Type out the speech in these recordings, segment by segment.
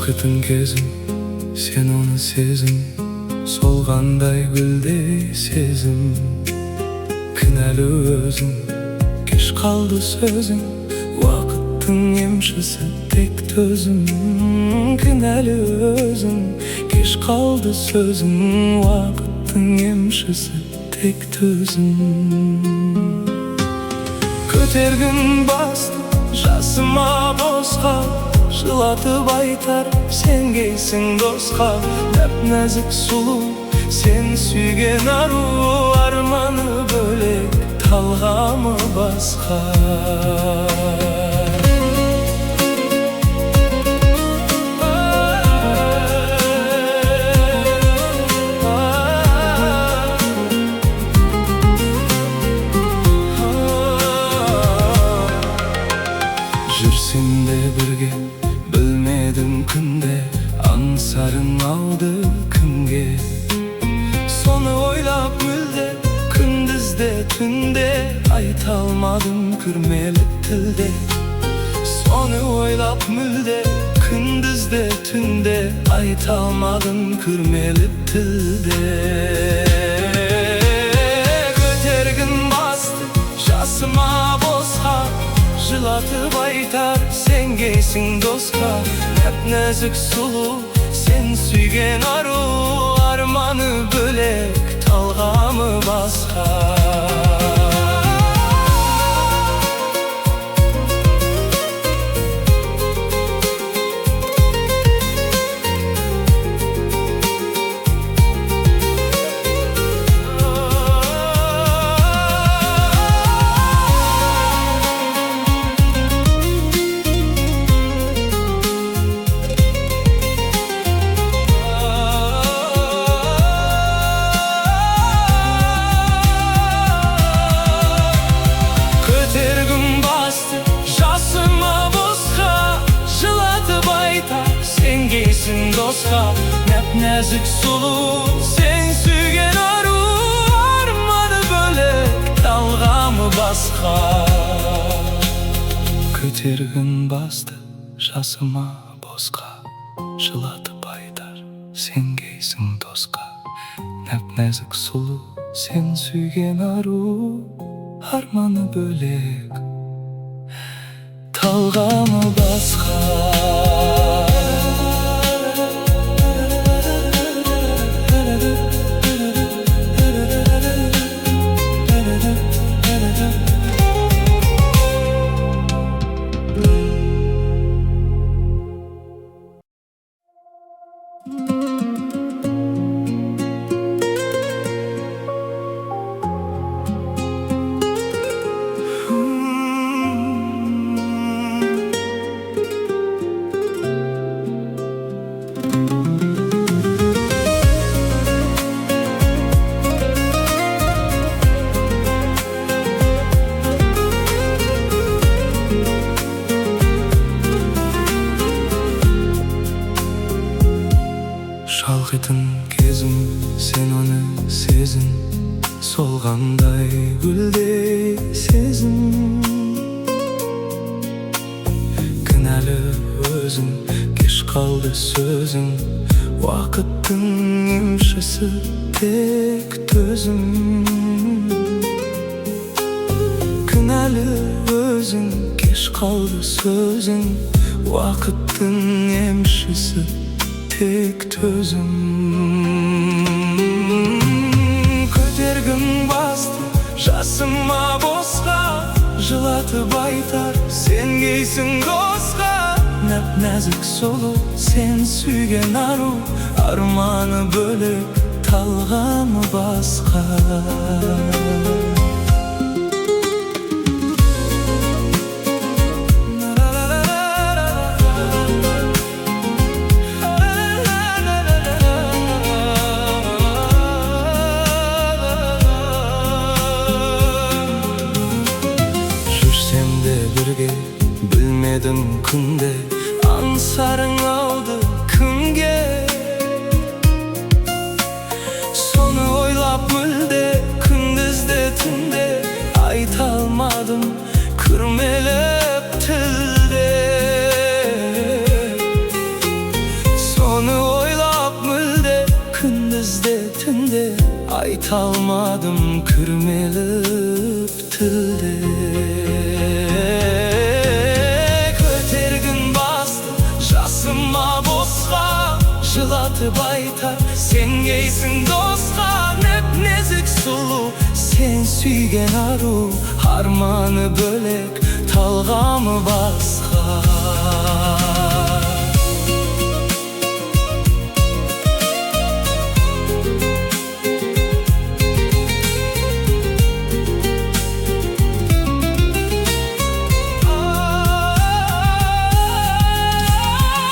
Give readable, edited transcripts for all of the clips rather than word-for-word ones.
Шалқитын кезім, сен оны сезін, солғандай гүлдей сезім. Кінәлі өзің, кеш қалды сөзің, уақыттың емшісі тек төзім. Кінәлі өзің, кеш қалды сөзің, уақыттың емшісі тек төзім. Көтергін басты жасыма босқа, жылатып айтар сенгейсің досқа. Нәп-нәзік сұлу, сен сүйген ару, арманы бөлек, талғамы басқа. Жүрсем де бірге, білмедім күнде, аңсарың ауды кімге. Соны ойлап мүлде, күндіз де түнде, айта алмадым күрмелі тілде. Соны ойлап мүлде, күндіз де түнде, айта алмадым күрмелі тілде. Көтергін басты жасыма босқа, жылатып айтар сенгейсің досқа. Нәп-нәзік сұлу, сен сүйген ару, арманы бөлек, талғамы басқа. Көтергім басты жасыма босқа, жылатып айтар сенгейсің досқа. Нәп-нәзік сұлу, сен сүйген ару, арманы бөлек, талғамы басқа. Көтергім басты жасыма босқа, жылатып айтар сенгейсің досқа. Нәп-нәзік сұлу, сен сүйген ару, арманы бөлек, талғамы басқа. Шалқитын кезім, сен оны сезін, солғандай гүлдей сезім. Кінәлі өзің, кеш қалды сөзің, уақыттың емшісі тек төзім. Кінәлі өзің, кеш қалды сөзің, уақыттың емшісі тек төзім. Көтергім басты жасыма босқа, жылатып айтар сенгейсің досқа. Нәп-нәзік сұлу, сен сүйген ару, арманы бөлек, талғамы басқа. Жүрсем де бірге, білмедім күнде, аңсарың ауды кімге. Соны ойлап мүлде, күндіз де түнде, айта алмадым күрмеліп тілде. Айта алмадым күрмеліп тілде. Көтергін басты жасыма босқа, жылатып айтар сенгейсің досқа. Нәп нәзік сұлу, сен сүйген ару, арманы бөлек, талғамы басқа.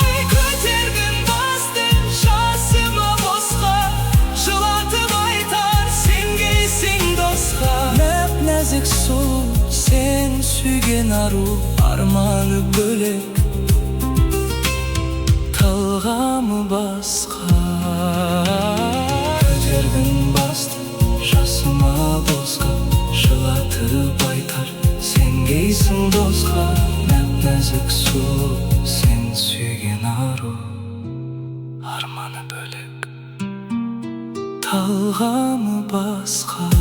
Ай, көтергін басты жасыма босқа, жылатып айтар сенгейсің досқа. Нәп нәзік сұлу, сен сүйген ару, арманы бөлек, талғамы басқа. Көтергін басты жасыма босқа, жылатып айтар сенгейсің досқа. Нәп нәзік сұлу, сен сүйген ару, арманы бөлек, талғамы басқа.